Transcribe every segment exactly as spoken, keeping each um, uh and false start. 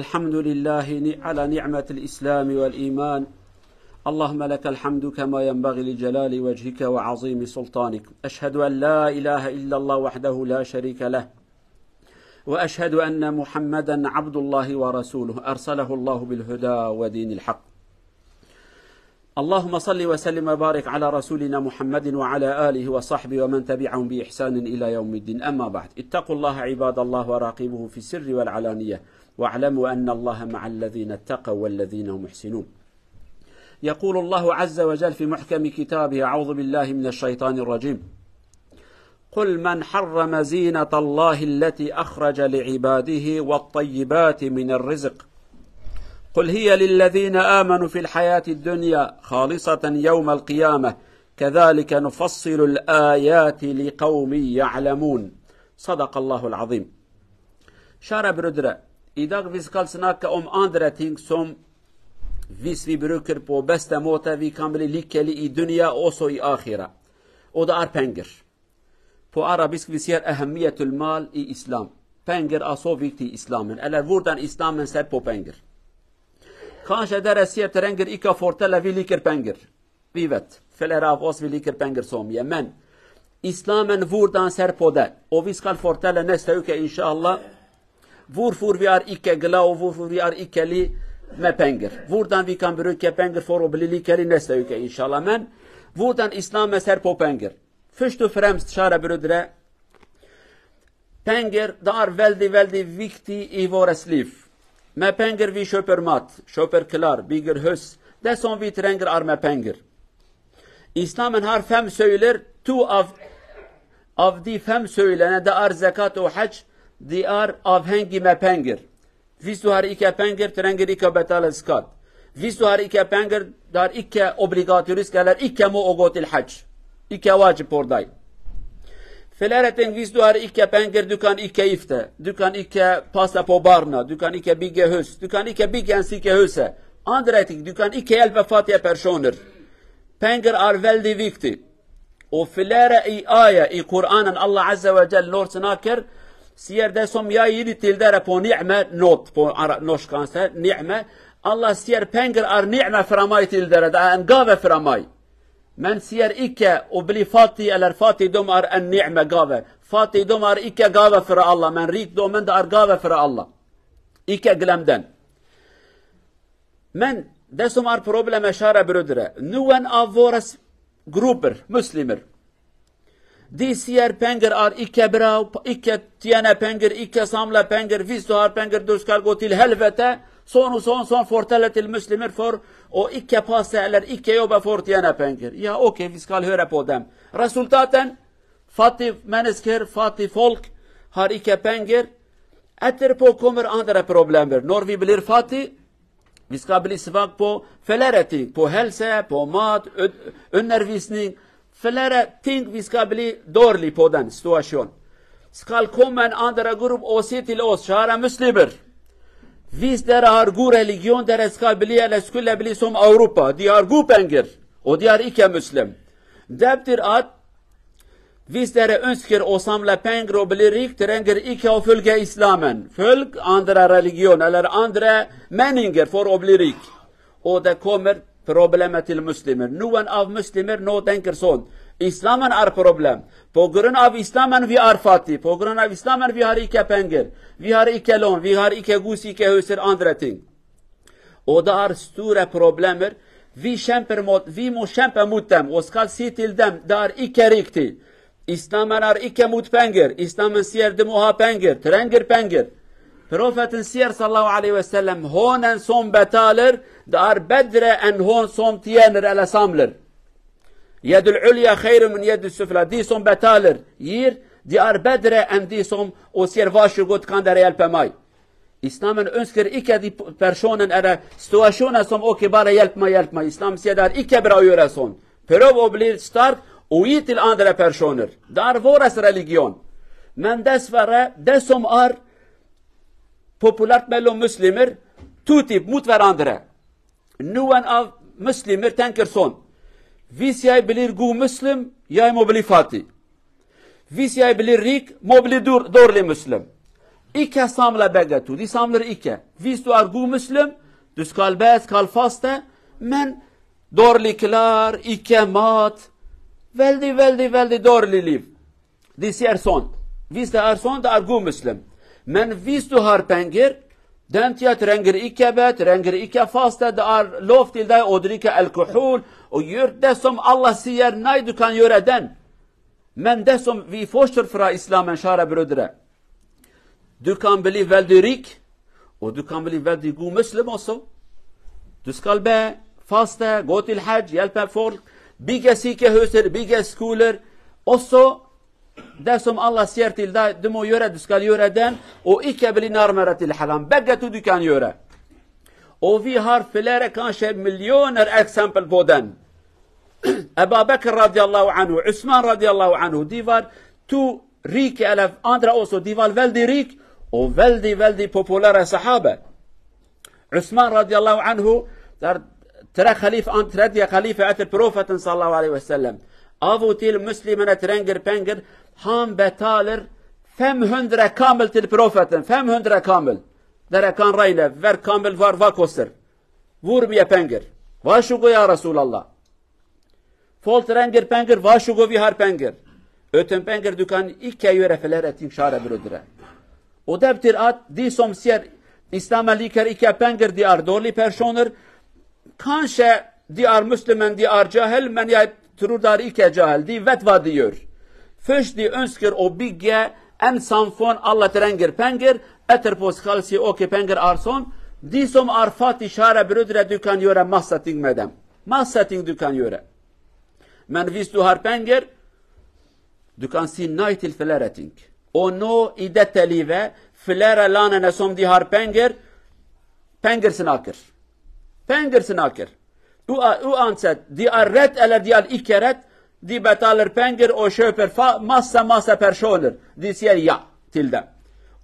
الحمد لله ن- على نعمة الإسلام والإيمان. اللهم لك الحمد كما ينبغي لجلال وجهك وعظيم سلطانك. أشهد أن لا إله إلا الله وحده لا شريك له، وأشهد أن محمدا عبد الله ورسوله أرسله الله بالهدى ودين الحق. اللهم صل وسلم وبارك على رسولنا محمد وعلى آله وصحبه ومن تبعهم بإحسان إلى يوم الدين. أما بعد، اتقوا الله عباد الله وراقبوه في السر والعلانية، واعلموا أن الله مع الذين اتقوا والذين هم محسنون. يقول الله عز وجل في محكم كتابه: أعوذ بالله من الشيطان الرجيم. قل من حرم زينة الله التي أخرج لعباده والطيبات من الرزق، قل هي للذين آمنوا في الحياة الدنيا خالصة يوم القيامة، كذلك نفصل الآيات لقوم يعلمون. صدق الله العظيم. Şara birudre, idag vîskal sinake om andre ting som vîs vî birukir po beste mote vî kamilî lîkelî î dunya oso î axira. O da ar pengir. Po arabisk vîsiyer ehemmiyetul mal î Îslam. Pengir a so vîktî Îslamin. Ele vurdan Îslamin ser po pengir. Kanşe dere siyer terengir îka fortele vî lîkir pengir. Vî vet. Filera av os vî lîkir pengir somiye. Men Îslamin vurdan ser pode. O vîskal fortele nestewke înşallah. Vur fur vî ar îke gila û vur fur vî ar îkelî me pengir. Vurdan vîkan birûke pengir foro bilî lîkelî nestewke înşallah. Men vurdan Îslame ser po pengir. Fişt û fremst şare birudre. Pengir dar veldî veldî vîktî î vore slîf. Me pengir vî şoper mat, şoper kilar, bîgir hus. Deson vî trengir ar me pengir. Îslamin har fem söyler, tu av, av dî fem söylene de ar zekat û hec, dî ar avhengî me pengir. Vîst û har îke pengir, trengir îke betale zikat. Vîst û har îke pengir, dar îke obligatorîs keler, îke mo ogotil hec. Îke wacib porday. Filere ting vîst û har îke pengir dukan îke îfte, dukan îke pasta po barna, dukan îke bîge hus, dukan îke bîge ensîke huse. Andretik dukan îke yelpe fatiye perşonir. Pengir ar veldî vîktî. O filere î aya î Qur'anan Allah Azze ve Celle nor sina kir, siyer desom ya yînî tildere po ni'me not, po ara noşkanse ni'me. Allah siyer pengir ar ni'me firamay tildere, da en gave firamay. Men siyer îke o bilî fati eler fati dom ar en ni'me gave. Fati dom ar îke gave fira Allah. Men rîk domen da ar gave fira Allah. Îke gilemden. Men desom ar probleme şare birudire. Nuwen av vores grupir, muslimir. Dî siyer pengir ar îke bira, îke tiyene pengir, îke samle pengir, vîst û har pengir durskal gotil helvete, son û son son forteletil muslimir for, o îke pase eler îke yo be for tiyene pengir. Ya okey, vîskal höre podem. Resultaten, fati meniskir, fati folk, har îke pengir, etir po komir andere problemir. Norvi bilir fati, Vîska bilî sivak po feleretî, po helse, po mat, ün-, ünnervisning, feleretîng vîska bilî dorlî poden, situasyon. Skal komen andere grup osîtil os, şara muslimir. Vîs dere har gu religyon dere skal bilî ele skule bilî som Avrupa, diyar gu pengir, o diyar îke muslim. Debtir at, Vîst dere uns kir osam le peng ro bilî rîk, tirengir îke o fülge Îslamen. Fülg andere religyon, eller andere meninger for o bilî rîk. O de komir problemetil muslimir. Nuwen av muslimir no denkir son. Îslamen ar problem. Pogrin av Îslamen vî ar fati. Pogrin av Îslamen vî har îke pengir. Vî har îke lon. Vî har îke gusî ke hüsir andre ting. O dar stûre problemir, vî şemper mod, vî mo şempe mutem, o skal sîtil dem, dar îke rîktî. Îslamen ar îke mut pengir, Îslamen siyer dim oha pengir, trengir pengir. Profetin siyer sallallahu aleyhi ve sellem honen som betalir, dar bedre en hon som tiyenir ele samlir. Yedul ulya xeyrun min yedis sufla, dî som betalir, yir, diyar bedre en dî som o siyer vaşir got kan dere yelpemay. Îslamên uns kir îke dî perşonin ere situasyona som okê bare yelpma yelpma. Îslam siyedar îke bira yore son. Perov oblîr stark û yîtil andere perşonir. Dar vores religyon. Men des vere desom ar populart melo muslimir tu tip mut ver andere. Nuwen av muslimir tenkir son. Vîs yay bilir gu muslim yay mobilî fatî. Vîs yay bilî rîk, mo bilî dûr, dorlê muslim. Îke samle bege tu, dî samlir îke. Vîst û ar gu muslim, du skal bes, skal faste, men dorlî kilar, îke mat, veldî, veldî, veldî dorlî lîv. Dî sier son. Vîst ar son de ar gu muslim. Men vîst û har pengir, den tiya trengir îke be, trengir îke faste, de ar loftîl day odrîke alkohol, û yurt desom Allah sier nay dukan yöre den. Men desom vî foştir fira Îslamen şare birodire. Dukan bilî veldî rîk, û dukan bilî veldî gu muslim oso. Du skal be, faste, gotil hec, yelpe folk, bige sîke hösir, bige skulir, oso, desom Allah sier til da, dimo yöre, du skal yöre den, û îke bilî narmere til helam. Bege tu dukan yöre. O vî har filere kanşe milyoner eksempel poden. Eba Bekir radiyallahu anhu, Usman radiyallahu anhu, dîvar tu rîk elef andra oso dîval veldî rîk, o veldî, veldî populere sahabe. Usman radiyallahu anhu, der tre xelîf an tre diye xelîfe etir profetin sallallahu aleyhi ve sellem. Avu til muslimene trengir pengir, ham betalir, fem hundre kamil til profetin, fem hundre kamil. Derekan reyne, ver kamil var vakosir. Vur biye pengir. Vaşu go ya Resulallah. Folt rengir pengir, vaşu go vî har pengir. Ötün pengir dukan îke yöre fileretin şare birodire. O debtir at, dî somsiyer, İslam'a liker îke pengir diyar doli perşonir. Kanşe diyar Müslüman diyar cahil, men ya turudar îke cahil, dî vetva diyor. Föş dî önskir o bigge, en sanfon Allah trengir pengir, etir pos kalsi oke pengir arson, dî som arfati şare birodire dukan yöre mahsating medem. Marketing dukan yöre. Men vîst û har pengir dukan sî naytil filereting. O no îde telîve, filere lane nesom dî har pengir, pengir sinakir. Pengir sinakir. U, u anset, dî ar ret, eler dî al ikeret, dî betalir pengir, o şöper fa, massa, massa perşonir. Dî siyer ya, tilde.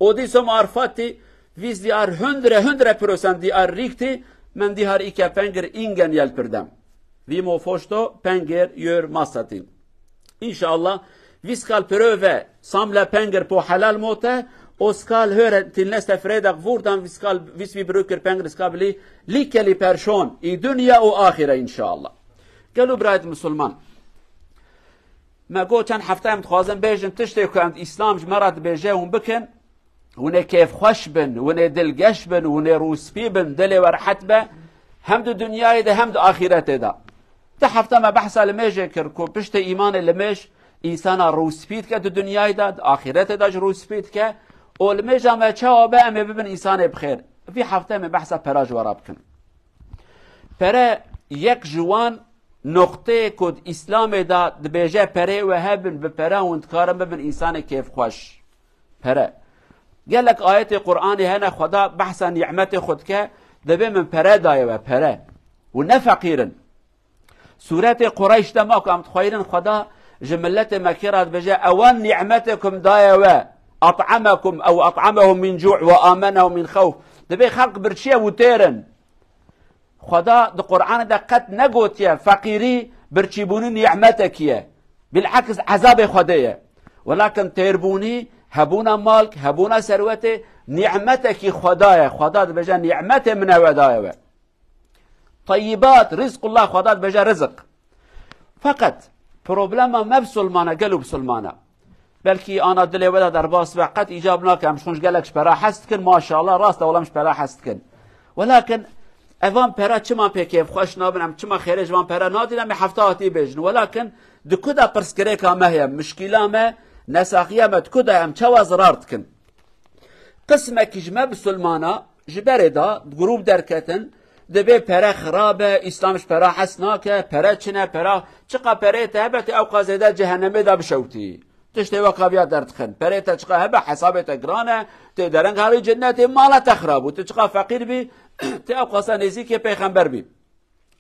O dî som arfati, vîst dî ar hundre, hundre prosent dî ar rîkti, men dî har îke pengir ingen yel pirdem. Vî mo foşto pengir yör masatî. İnşallah, vîst kal pirove samle pengir po helal mote, o skal höre tilneste fredak vurdan vîst kal, vîst vî birokir pengir skabilî, lîkelî perşon, î dünya û ahire inşallah. Gelo birayet Müslüman. Me got çend hefte em dixwazin bêjin, tiştê ku em Îslam ji me re dibêje hûn bikin, hûn ê kêfxweş bin, hûn ê dilgeş bin, hûn ê rûspî bin, dilê we rehet be, hem di dinyayê de hem di axîretê de. Di hefte me behsa limêjê kir ku piştê îmanê limêj însana rûspî dike di dinyayê de, di axîretê de jî rûspî dike. Û limêja me çawa be em ê bibin însanê bi xêr. Vî hefte em ê behsa pera ji we re bikin. Pere yek ji wan noqteyê ku di Îslamê de dibêje pereyê we hebin, bi pere hûn dikarin bibin însanê kêfxweş. Pere. Gelek ayetê Qur'anê hene Xweda behsa nîmetê xwe dike, dibê min pere daye we, pere. Û ne feqîr in. Sûretê Qureyş de ma ku em dixweyrin Xweda ji miletê Mekkê re dibêje, ewan nîmetê ku min daye we, at'amekum ew at'amehum min cu' ve amenehum min xewf. Dibê xelq birçî ye û têr in. Xweda di Qur'anê de qet negotiye feqîrî birçîbûnî nîmetekî ye. Bil'eks ezabê Xwedê ye. Welakin têrbûnî, hebûna malk, hebûna serwetê nîmetekî Xweda ye. Xweda dibêje nîmetê min ewe daye we. Teyyibat, rizqullah, Xweda dibêje rizik. Feqet problema me bisulmana, gelo bisulmana. Belkî ana dilê we de derbas be, qet îcab nake, em ji xwe ji gelek ji pera hez dikin, maşallah, rast e, wela em ji pera hez dikin. Welakin evan pera çima pê kêfxweş nabin, em çima xêrê ji van pera nadin, em ê hefta hatî bêjin. Welakin di ku de pirsgirêka me heye, mişkîla me, nesaxiya me, di ku de em çawa zirar dikin? Qismekî ji me bisulmana ji berê de grûp derketin, dibê pere xirab e, Îslam ji pera hes nake, pere çi ne, pera çiqa perê te hebe, tu ewqa zêde cehennemê de bişewtî. Tiştê weka viya derdixin. Perê te çiqa hebe, hesabê te giran e, tê dereng herî cinnetê, mala te xirab bû. Tu çiqa feqîr bî, tu ewqasa nêzîkê pêxember bî.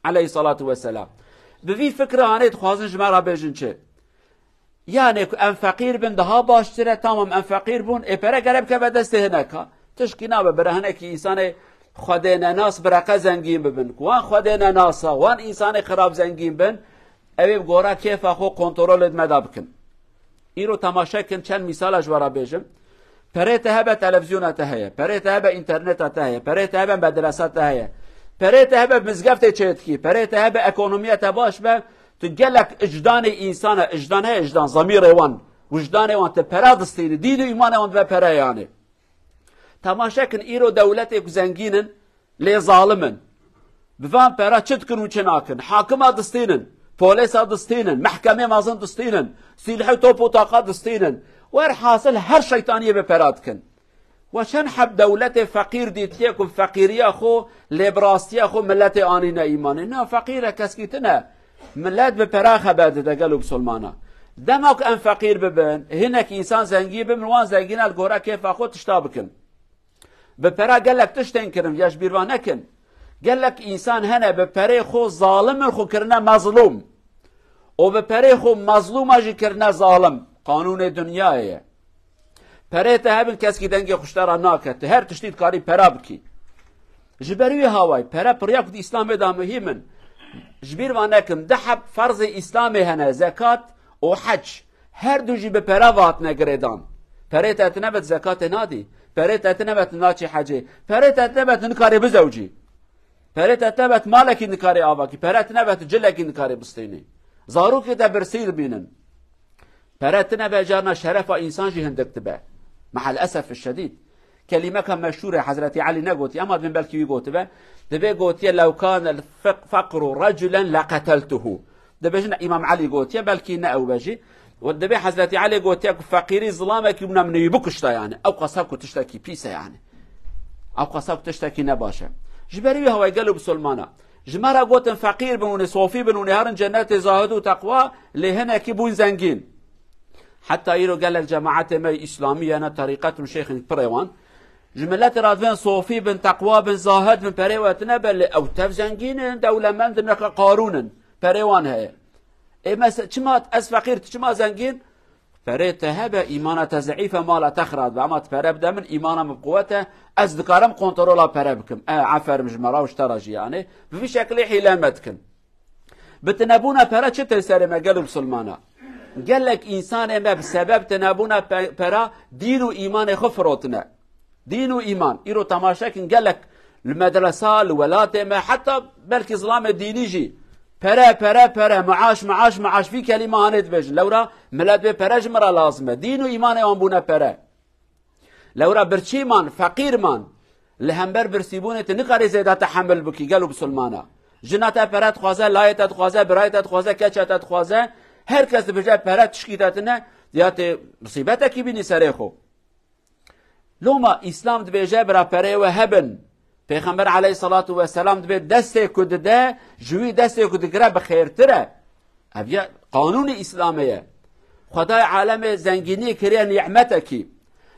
Aleyhissalatu vesselam. Bi vî fikra hanê dixwazin ji me re bêjin çi? Yanê ku em feqîr bin daha baştir e, tamam em feqîr bûn, ê pere gere bikeve destê hineka. Tişkî nabe bire hinekî însanê Xwedê nenas bi reqe zengîn bibin. Ku wan Xwedê nenasa, wan însanê xirab zengîn bin, ew ê bi gora kêfa xwe kontrolê di me de bikin. Îro temaşe kin çend mîsala ji we re bêjim. Perê te hebe, televîzyona te heye. Perê te hebe, înterneta te heye. Perê te hebe, medresa te heye. Perê te hebe, mizgeftê çêdikî. Perê te hebe, ekonomiya te baş be. Tu gelek icdanê însana, icdan heye, icdan, zemîrê wan, wijdanê wan, te pera distînî. Dîn û îmanê wan dibe pere yanî. Temaşe kin, îro dewletê ku zengîn in, lê zalim in. Bi van pera çi dikin û çi nakin? Hakima distînin, polêsa distînin, mehkemê mezin distînin, sîlh û top û taqa distînin. Werhasil her şeytaniyê bi pera dikin. We çend heb dewletê feqîr dîtiye ku feqîriya xwe lê bi rastiya xwe miletê anîne îmanê? Na, feqîr e, keskî tune. Milet bi pera xeber dide gelo bisilmana. Dema ku em feqîr bibin, hinek însan zengî bibin, wan zengîna li gora kêfa xwe tişta bikin. Bi pera gelek tiştên kirin, ya ji bîr ve nekin. Gelek însan hene bi perê xwe zalim in, xwe kirine mezlûm. Û bi perê xwe mezlûma jî kirine zalim. Qanûnê dinyayê ye. Perê te hebin, keskî dengê xwe ji te re nake. Tu her tiştî dikarî pera bikî. Ji ber wî hawayî, pere piriya ku di Îslamê de muhîm in. Ji bîr ve nekin, du heb ferzê Îslamê hene, zekat û hec. Her du jî bi pere ve hatine girêdan. Perê te tine be, tu zekatê nadî. Perê te tine be, tu naçî hecê. Perê te tine be, tu nikarî bizewcî. Perê te tine be, tu malekî nikarî avakî. Pere tine be, tu cilekî nikarî bistînî. Zarokê te birsî dibînin. Pere tine be, carna şerefa însan jî hindik dibe. Mehel esef şedîd. Kelîmeka meşhûr e, Hezretî Elî negotiye, ema dibên belkî wî gotibe. Dibê gotiye, "Lew kane l-feq-, feqru reculen leqeteltuhu." Dibêjin Îmam Elî gotiye, belkî ne ew be jî. Û dibê Hezretî Elî gotiye ku feqîrî zilamekî bûna, min wî bikuşta yani. Ew qasa ku tiştekî pîs e yani. Ew qasa ku tiştekî nebaş e. Ji ber wî hawayî gelo bisilmana. Ji me re gotin feqîr bin, hûn ê sofî bin, hûn ê herin cennetê zahid û teqwa, lê hinekî bûn zengîn. Heta îro gelek cemaetê me îslamî hene, terîqet û şêxên pirê wan. Ji miletê re dibên sofî bin, teqwa bin, zahid bin, perê we tine be, lê ew tev zengîn in, dewlemend in, weke Qarûn in. Perê wan heye. Ê me se-, çima ez feqîr, tu çima zengîn? Perê te hebe, îmana te zeîf e, mala te xira dibe. Ema tu pere bide min, îmana min bi quwet e, ez dikarim kontrola pere bikim. E, aferim ji me re û ji te re jî yanê. Bi vî şekilê hîle me dikin. Bi tinebûna pera çi tê serê me gelo bisilmana? Gelek însanê me bi sebeb tinebûna pe-, pera dîn û îmanê xwe firotine. Dîn û îman. Îro temaşe kin, gelek li medresa, li welatê me, heta belkî zilamê dînî jî pere, pere, pere, maaş, maaş, maaş, vî kelîme hanê dibêjin. Lewra milet bê pere ji min re lazim e. Dîn û îmanê wan bûne pere. Lewra birçî man, feqîr man. Li hember birsîbûnê tu nikarî zêde tehemil bikî, gelo bisilmana. Jina te pere dixwaze, layê te dixwaze, birayê te dixwaze, keça te dixwaze. Her kes dibêje pere tişkî te tine, ya tê misîbetekî bînî serê xwe. Loma Îslam dibêje bira pereyê we hebin. Pêxember aleyhisselatu vesselam dibê destê ku dide, ji wî destê ku digire bi xêrtir e. Ev ya qanûnê Îslamê ye. Xwedayê alemê zengînî kiriye nîmetekî.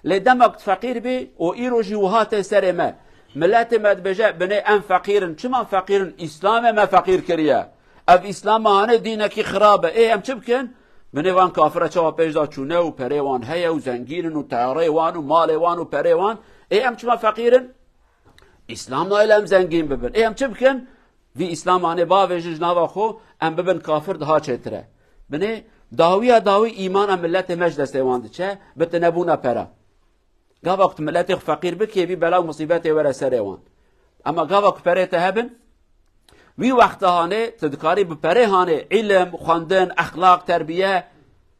Lê dema ku tu feqîr bî û îro jî wiha tê serê me. Miletê me dibêje, binê em feqîr in. Çima feqîr in? Îslamê me feqîr kiriye. Ev Îslama hanê dînekî xirab e. Ê em çi bikin? Binê van kafira çawa pêş de çûne û perê wan heye û zengîn in û teyareyê wan û malê wan û perê wan. Ê em çima feqîr in? Îslam nayêle em zengîn bibin. Ê em çi bikin? Vî Îslam anê bavêjin ji nava xwe, em bibin kafir, daha çêtir e. Binê dawiya dawî îmana miletê me ji destê wan diçe, bi tinebûna pera. Gava ku tu miletê xwe feqîr bikê, vî bela û musîbetê were serê wan. Ema gava ku perê te hebin, wî wexta hanê, tu dikarî bi perê hanê, îlim, xwendin, exlaq, terbiye,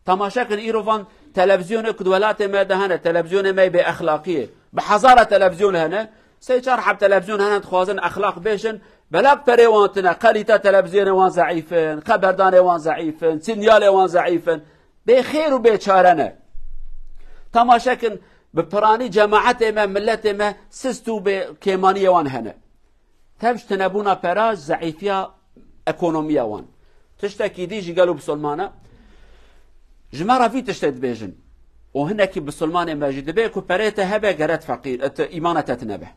Temaşe kin, îro van televîzyonê ku di welatê me de hene, televîzyonê me bêexlaqî ye. Bi hezara televîzyon hene, sê çar heb televîzyon hene, dixwazin exlaq bêjin, belak perê wan tine, kalîte televîzyonê wan zeîf in, xeberdanê wan zeîf in, sînyalê wan zeîf in. Bêxêr û bêçare ne. Temaşe kin, bi piranî cemaetê me, miletê me sist û bê kêmaniyê wan hene. Tev ji tinebûna pera, zeîfiya ekonomiya wan. Tiştekî dî jî gelo bisilmana. Ji me re vî tiştê dibêjin. Û hinekî bisilmanê me jî dibê ku perê te hebe gere tu feqîr, tu îmana te tine be.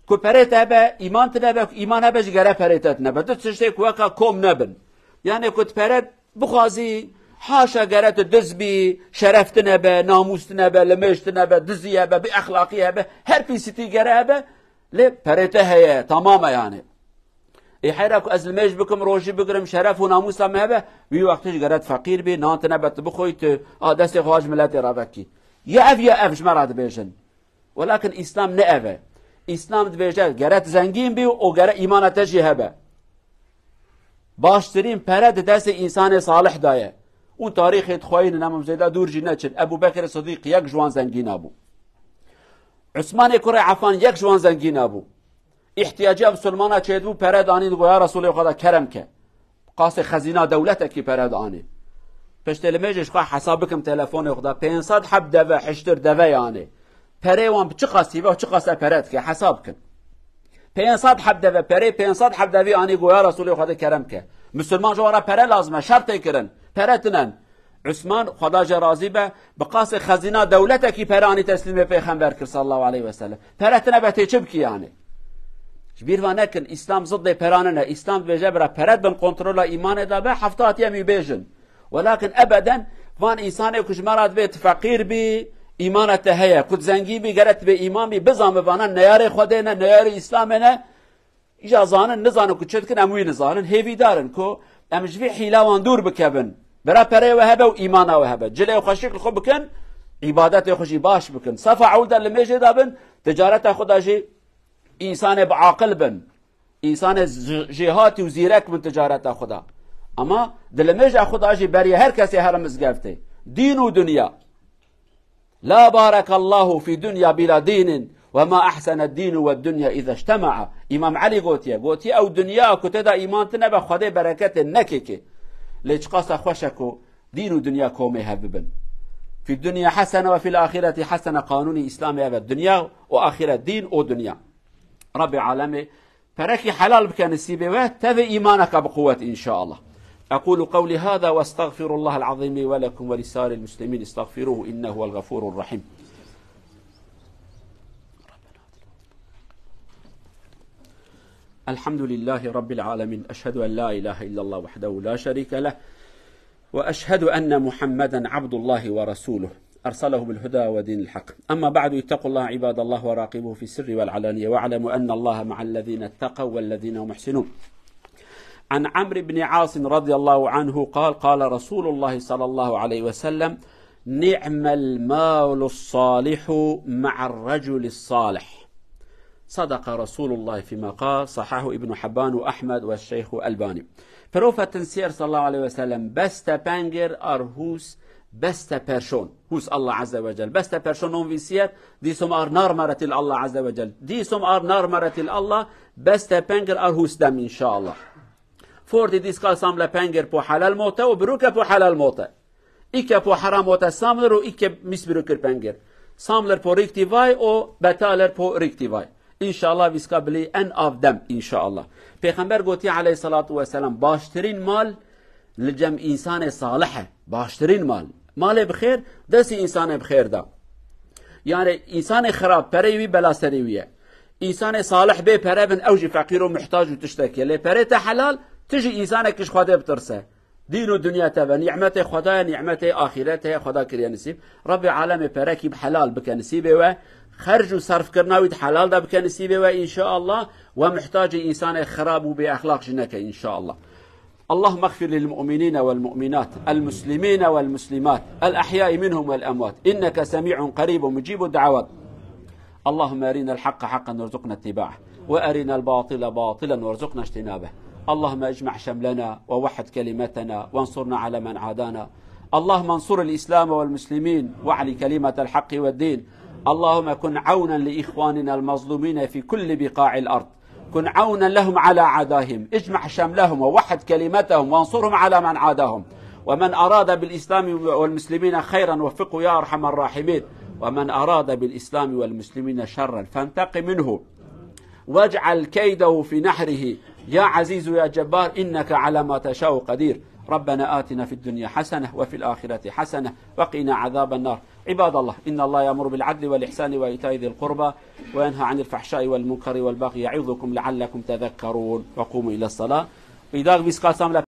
Ku perê te hebe, îman tine be, ku îman hebe jî gere perê te tine be. Du tiştê ku weka kom nebin. Yani ku tu pere bixwazî, haşa gere tu diz bî, şeref tine be, namûs tine be, limêj tine be, dizî hebe, bêexlaqî hebe, her pîsîtî gere hebe, lê perê te heye, tamam e yani. Ê heyra ku ez limêj bikim, rojî bigirim, şeref û namûsa me hebe, wî wextê jî gere tu feqîr bî, nan tine be tu bixwî, tu a destê xwe ji miletê re vekî. Ya ev ya ev ji me re dibêjin. Welakin Îslam ne ev e. Îslam dibêje gere tu zengîn bî û gere îmana te jî hebe. Baştirîn pere di destê însanê salih de ye. Û tarîxê dixweyînin, em zêde dûr jî neçin. Ebû Bekirê Sidîq yek ji wan zengîna bû. Usmanê kurê Efan yek ji wan zengîna bû. Îhtiyacîya misilmana çêdibû, pere danî, digo, "Ya Resûlê Xweda, kerem ke." Qasê xezîna dewletekî pere danî. Piştê limêjê ji xwe hesab bikim telefonê xwe de. Pênc sed heb deve, hiştir deve yanê. Perê wan bi çi qas hîve û çi qas e pere dike, hesab bikin. Pênc sed heb deve perê, pênc sed heb devî anî, go, "Ya Resûlê Xwedê, kerem ke." Misilman ji wan re pere lazim e, şertê kirin. Pere tinen. Usman, Xweda jê razî be, bi qasê xezîna dewletekî pere anî teslîmê Pêxember kir sallallahu aleyhi ve sellem. Pere tine be tê çi bikî yanî? Ji bîr ve nekin, Îslam ziddê peranin e. Îslam dibêje bira pere bin kontrola îmanê de be, hefta hatiye em wî bêjin. Welakin ebeden van însanê ku ji me re dibê tu feqîr bî, îmana te heye. Ku tu zengî bî, gere tu bê îman bî, bizan bi vana neyarê Xwedê ne, neyarê Îslamê ne. Îja zanin, nizanin ku çi dikin, em wî nizanin. Hêvîdar in ku em ji vî hîla wan dûr bikevin. Bira pereyê we hebe û îmana we hebe. Cilê xweşik li xwe bikin, îbadetê xwe jî baş bikin. Sefa ewil de li mêjê de bin, ticareta xwe de jî însanê bi aqil bin. Însanê ji-, jêhatî û zîrek bin ticareta xwe de. Ama di limêja xwe de jî beriya her kesê here mizgeftê. Dîn û dinya. La barekallahu fi dunya bila dînin ve ma ahsene dînu ve dunya ize ictema'a. Îmam Elî gotiye, gotiye, ew dinya ku tê de îman tine be, Xwedê bereketê nekêkê. Lê çiqasa xweş e ku dîn û dinya komê hev bibin. Fi dunya hasene ve fil ahireti hasene, qanûnî Îslamê ev e. Dinya û axiret, dîn û dinya. Rabbê alemê perekî helal bike nisîbê we, tevê îmaneke bi quwet, înşaallah. أقول قولي هذا وأستغفر الله العظيم لي ولكم ولسائر المسلمين، استغفروه إنه هو الغفور الرحيم. الحمد لله رب العالمين، أشهد أن لا إله إلا الله وحده لا شريك له، وأشهد أن محمدا عبد الله ورسوله، أرسله بالهدى ودين الحق. أما بعد، اتقوا الله عباد الله وراقبوه في السر والعلانية، واعلموا أن الله مع الذين اتقوا والذين هم محسنون. عن عمرو بن عاص رضي الله عنه قال: قال رسول الله صلى الله عليه وسلم: نعم المال الصالح مع الرجل الصالح. صدق رسول الله فيما قال، صححه ابن حبان وأحمد والشيخ الألباني. Profetin Sêr sallallahu aleyhi ve sellem beste pengir ar hûs beste perşon. Hûs Allah azze ve cel. Beste perşon non vîsiyer, dîsom ar nar meretil Allah azze ve cel. Dîsom ar nar meretil Allah, beste pengir ar hûs dem, înşaallah. Fordî dîska samle pengir po helal mote û biruke po helal mote. Îke po heram mote samlir û îke mis birukir pengir. Samlir po rîktî vay û betalir po rîktî vay. Înşallah vîska bilî en av dem, înşallah. Pêxember gotiye aleyhissalatu vesselam, baştirîn mal li cem însanê salih e. Baştirîn mal. Malê bi xêr, destî însanê bi xêr da. Yani însanê xirab, pereyê wî bela serê wî ye. Însanê salih bê pere bin, ew jî feqîr û muhtac û tiştekê. Lê perê te helal, tu jî însanekî ji Xwedê bitirse. Dîn û dinya te ve, nîmetê Xweda ye, nîmetê axîretê ye, Xweda kiriye nisîb. Rabbê alemê perekî bi helal bike nisîbê we, xerc û serfkirina wî di helal de bike nisîbê we, înşaallah, we muhtacê însanê xirab û bêexlaq jî neke, înşaallah. اللهم اغفر للمؤمنين والمؤمنات، المسلمين والمسلمات، الأحياء منهم والأموات، إنك سميع قريب مجيب الدعوات. اللهم أرنا الحق حقا وارزقنا اتباعه، وأرنا الباطل باطلا وارزقنا اجتنابه. اللهم اجمع شملنا ووحد كلمتنا وانصرنا على من عادانا. اللهم انصر الإسلام والمسلمين واعل كلمة الحق والدين. اللهم كن عونا لإخواننا المظلومين في كل بقاع الأرض. كن عونا لهم على عداهم، اجمع شملهم ووحد كلمتهم وانصرهم على من عاداهم. ومن أراد بالإسلام والمسلمين خيرا وفقه يا أرحم الراحمين. ومن أراد بالإسلام والمسلمين شرا فانتقم منه. واجعل كيده في نحره. يا عزيز يا جبار، إنك على ما تشاء قدير. ربنا آتنا في الدنيا حسنة وفي الآخرة حسنة وقنا عذاب النار. عباد الله، إن الله يأمر بالعدل والإحسان وإيتاء ذي القربى وينهى عن الفحشاء والمنكر والبغي يعظكم لعلكم تذكرون. وقوموا إلى الصلاة. Îdag vîst ka samle